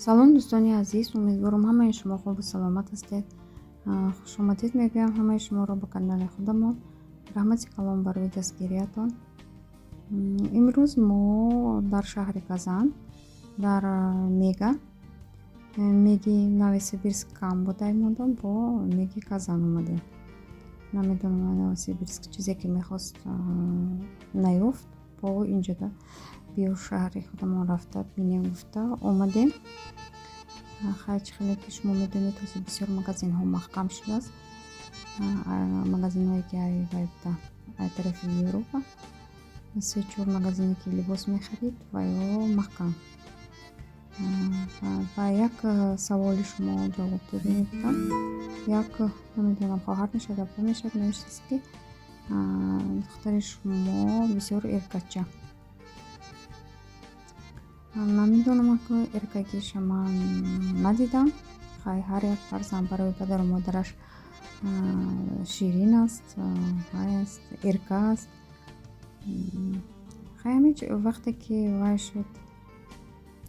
Салом, дӯстони азиз, умедворам, ҳамаи шумо хубу саломат ҳастед. Хушомадед мегӯям ҳамаи шуморо ба канали худамон. Раҳмати калон барои дастгириятон. Имрӯз мо дар шаҳри Казан, дар Мега, Меги Новосибирск кам будай, мондам, бо Меги Казан омадем. Намедонам, Новосибирск чизе ки мехост наёфт, бо инҷода биё, шаҳри худамон рафта бинем гуфта омадем. Хай, чӣ хеле ки шумо медонед, ҳозир бисёр магазинҳо маҳкам шудааст, магазинҳое ки ай вай буда, ай тарафи Европа, се чор магазине ки либос мехарид, вайо маҳкам. Ва як саволи шумо ҷавоб дода мебудам. Як, намедонам, хоҳар мешавад, апа мешавад, навиштааст, ки духтари шумо бисёр эркача. Намедонам, эркагиша ман надидам. Хай, ҳар як фарзанд барои падару модараш ширин аст, вай аст, эрка аст. Хай, ҳамин вақте ки вай шуд,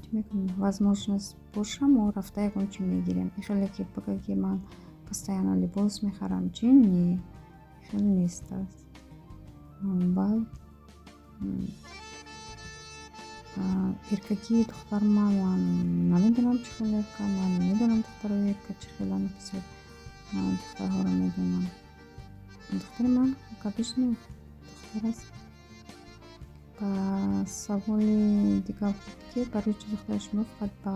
чӣ мекунем, возможность боша, мо рафта ягон чӣ мегирем. Хеле ки бигӯ, ки ман постоянно либос мехарам, чӣ, не, хеле нест аст. Баъд эркагии духтарма ман намедонам, чӣ хел эрка. Ман медонам, духтарои эрка чӣ хеланд, бисёр духтарҳоро медонам. Духтари ман обычный духтар аст. Ба саволи дигар буд, ки барои чӣ духтари шумо фақат ба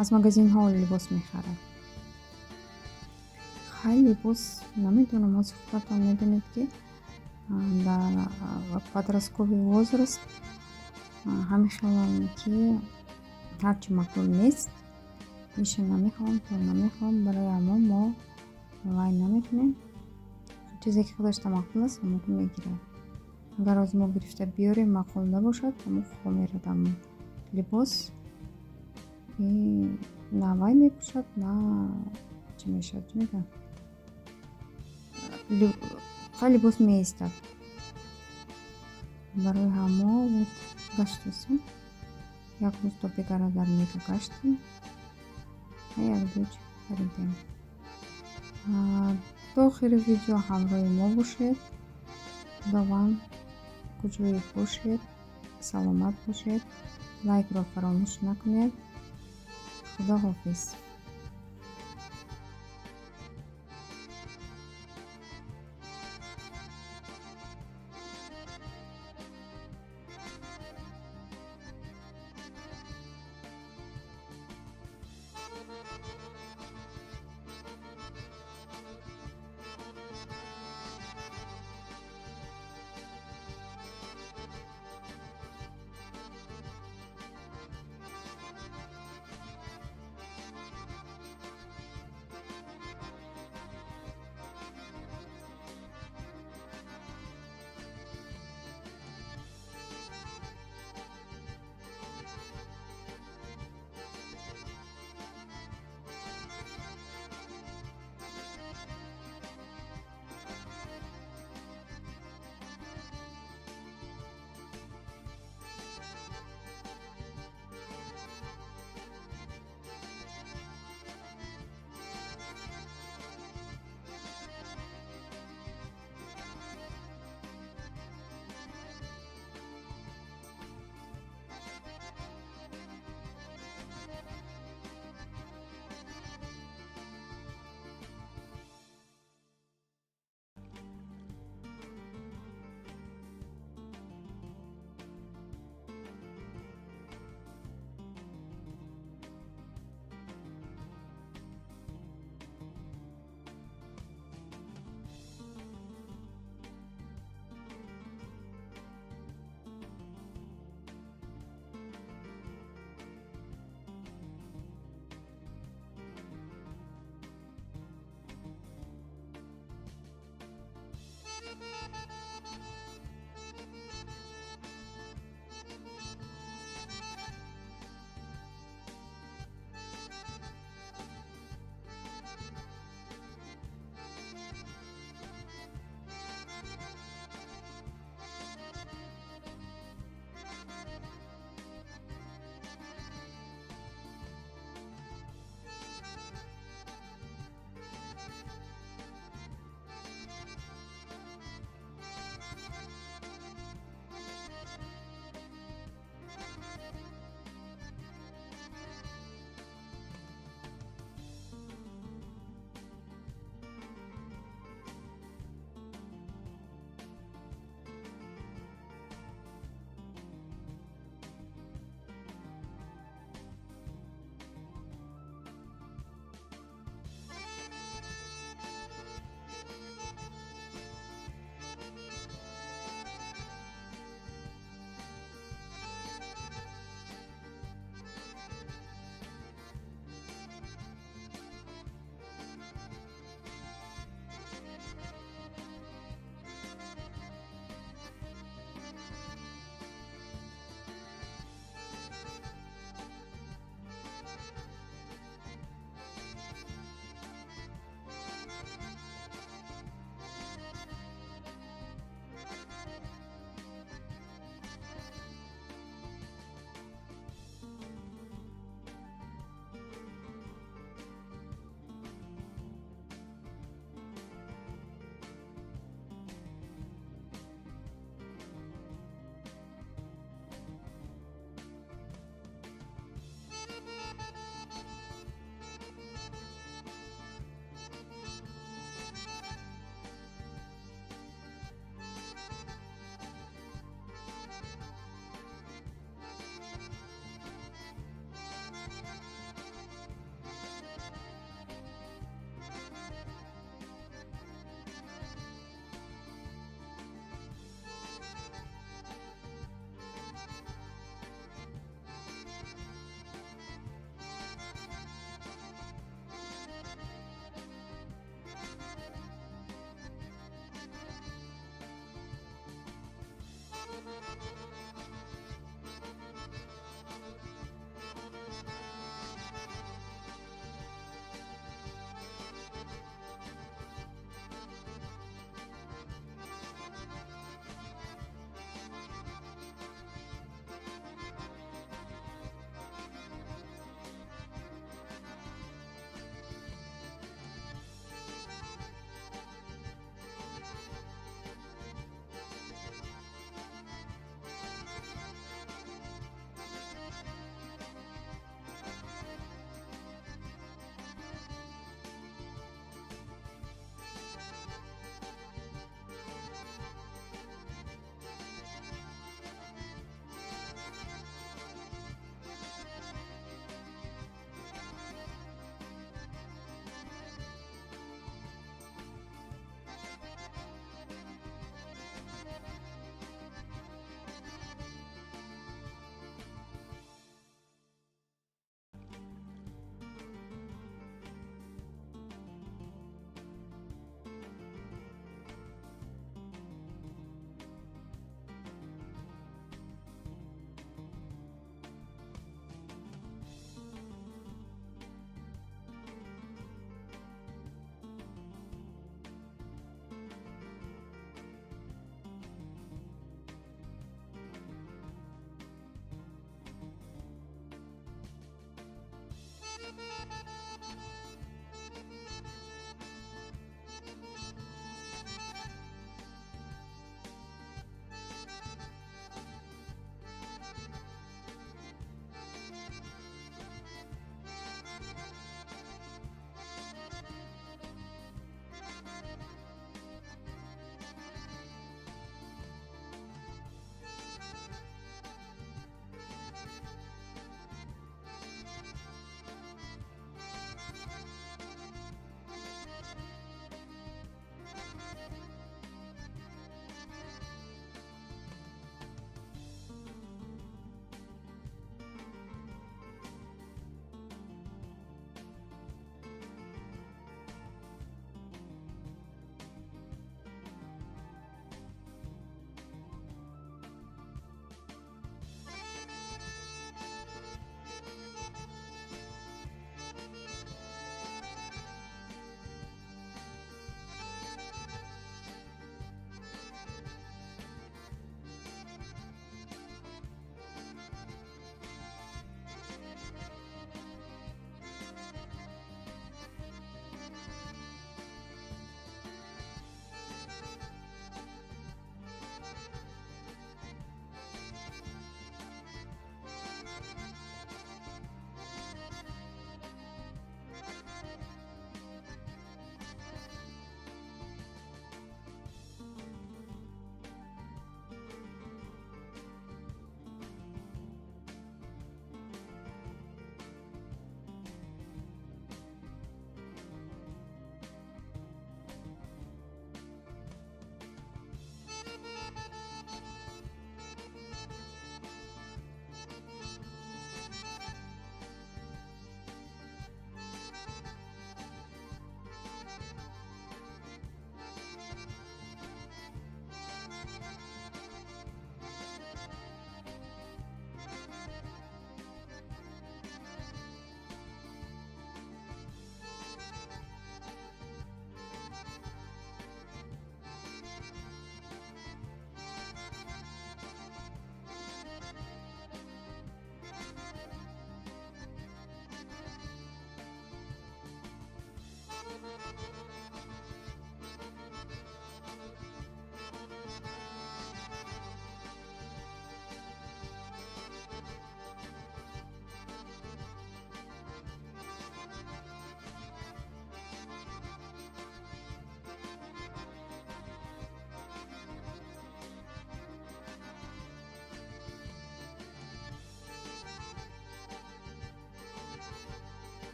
аз магазинҳо либос мехарад. Хай, либос, намедонам, ҳозир худатон медонед, ки дар подростковый возраст ҳамин хелам, ки ҳарчи маъқул нест, иша намехоҳам, то намехоҳам. Барои ҳамон мо вай намекунем. Чизе ки худашта маъқул аст, ҳамонро мегирад. Агар ҳозир мо гирифта биёрем, маъқул набошад, ҳамон хо мерад, ҳамон либос на вай мепӯшад, на чӣ мешавад, чӣ мегӯянд, хай, либос меистад. Барои ҳамо вот гаштасем, як рӯз то бегара дар Мега гаштем, як ду чӣ харидем. То охири видео ҳамроҳи мо бошед. Худованд куҷое бошед, саломат бошед. Лайкро фаромӯш накунед. Худо ҳофиз.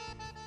Bye.